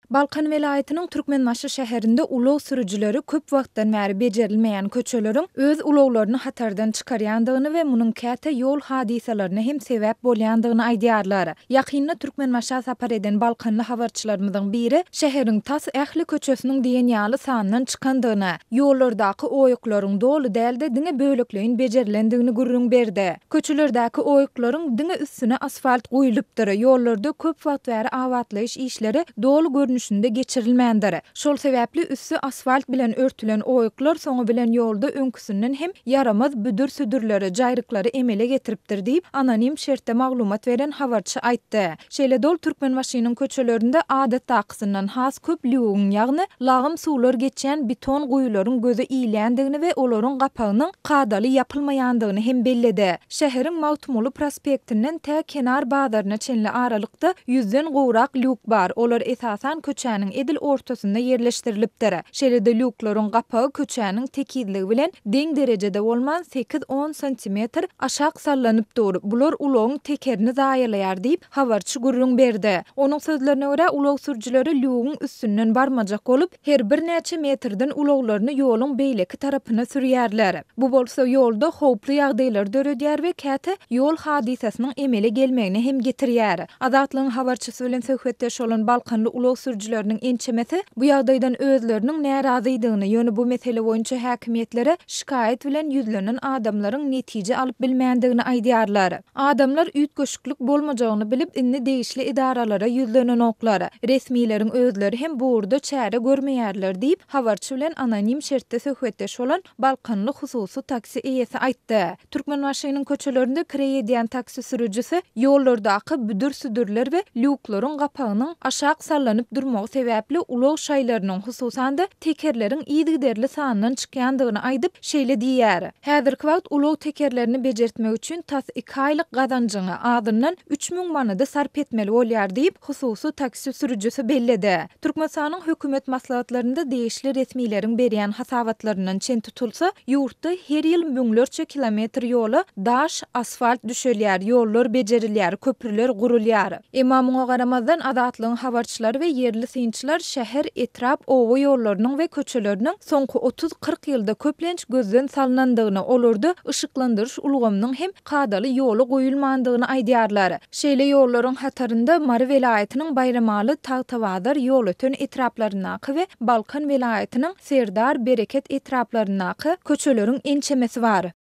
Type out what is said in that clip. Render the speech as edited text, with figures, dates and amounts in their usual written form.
Balkan welaýatynyň Türkmenbaşy şäherinde ulag sürüjileri köp wagtdan bäri bejerilmeýän köçeleriň öz ulaglaryny hatardan çykarýandygyny we munuň käte ýol hadysalaryna hem sebäp bolýandygyny aýdýarlar. Ýakynda Türkmenbaşa sapar eden balkanly habarçylarymyzyň biri şäheriň tas ähli köçesiniň diýen ýaly sandan çykandygyny, ýollardaky oýuklaryň doly däl-de diňe bölekleýin bejerilendigini gürrüň berdi. Köçelerdäki oýuklaryň diňe üstüne asfalt guýulypdyr, ýollarda köp wagt bäri abatlaýyş işleri doly görnüşinde geçirilmändir. Şol sebäpli üsti asfalt bilen örtülen oýuklar soňy bilen ýolda öňküsinden hem ýaramaz büdür-südürleri, jaýryklary emele getiripdir diýip, anonim şertde maglumat beren habarçy aýtdy. Şeýle-de ol Türkmenbaşynyň köçelerinde adatdakysyndan has köp lýugyň, ýagny lagym suwlar geçýän beton guýularyň göze ilýändigini we olaryň gapagynyň kadaly ýapylmaýandygyny hem belledi. Şäheriň Magtymguly prospektinden tä Kenar bazaryna çenli aralykda ýüzden gowrak lýuk bar, olar esasan köçäniň edil ortasynda ýerleşdirilipdir. Şeýle-de lýuklaryň gapagy köçäniň tekizligi bilen deň derejede bolman, sekiz-on santimetr aşak sallanyp dur, bular ulagyň tekerini zaýalaýar diýip, habarçy gürrüň berdi. Onuň sözlerine görä, ulag sürüjileri lýugyň üstünden barmajak bolup, her birnäçe metrden ulaglaryny ýoluň beýleki tarapyna sürýärler. Bu bolsa ýolda howply ýagdaýlary döredýär we käte ýol hadysasynyň emele gelmegine hem getirýär. Azatlygyň habarçysy bilen söhbetdeş bolan balkanly ulag sürüjileriniň ençemesi bu ýagdaýdan özleriniň närazydygyny, ýöne bu mesele boýunça häkimiýetlere şikaýat bilen ýüzlenen adamlaryň netije alyp bilmändigini aýdýarlar. Adamlar üýtgeşiklik bolmajagyny bilip, indi degişli edaralara ýüzlenenoklar. Resmileriň özleri hem bu ugurda çäre görmeýärler diýip, habarçy bilen anonim şertde söhbetdeş bolan balkanly hususy taksi eýesi aýtdy. Türkmenbaşynyň köçelerinde kireý edýän taksi sürüjisi ýollardaky büdür-südürler we lýuklaryň gapagynyň aşak sallanyp durmagy sebäpli ulag şaýlarynyň, hususan-da, tekerleriň yzygiderli sandan çykýandygyny aýdyp, şeýle diýýär, Häzirki wagt ulag tekerlerini bejertmek üçin tas iki aýlyk gazanjyňy, azyndan 3000 manady sarp etmeli bolýar diýip, hususy taksi sürüjisi belledi. Türkmenistanyň hökümet maslahatlarynda degişli resmileriň berýän hasabatlaryndan çen tutulsa, ýurtda her ýyl müňlerçe kilometr ýola daş, asfalt düşelýär, ýollar bejerilýär, köprüler gurulýar. Emma muňa garamazdan, Azatlygyň habarçylary we ýerli synçylar şäher, etrap, oba ýollarynyň we köçeleriniň soňky otuz-kyrk ýylda köplenç gözden salnandygyny, olarda yşyklandyryş ulgamynyň hem kadaly ýola goýulmandygyny aýdýarlar. Şeýle ýollaryň hatarynda Mary welaýatynyň Baýramaly, Tagtabazar, Ýolöten etraplaryndaky we Balkan welaýatynyň Serdar, Bereket etraplaryndaky köçeleriň ençemesi bar.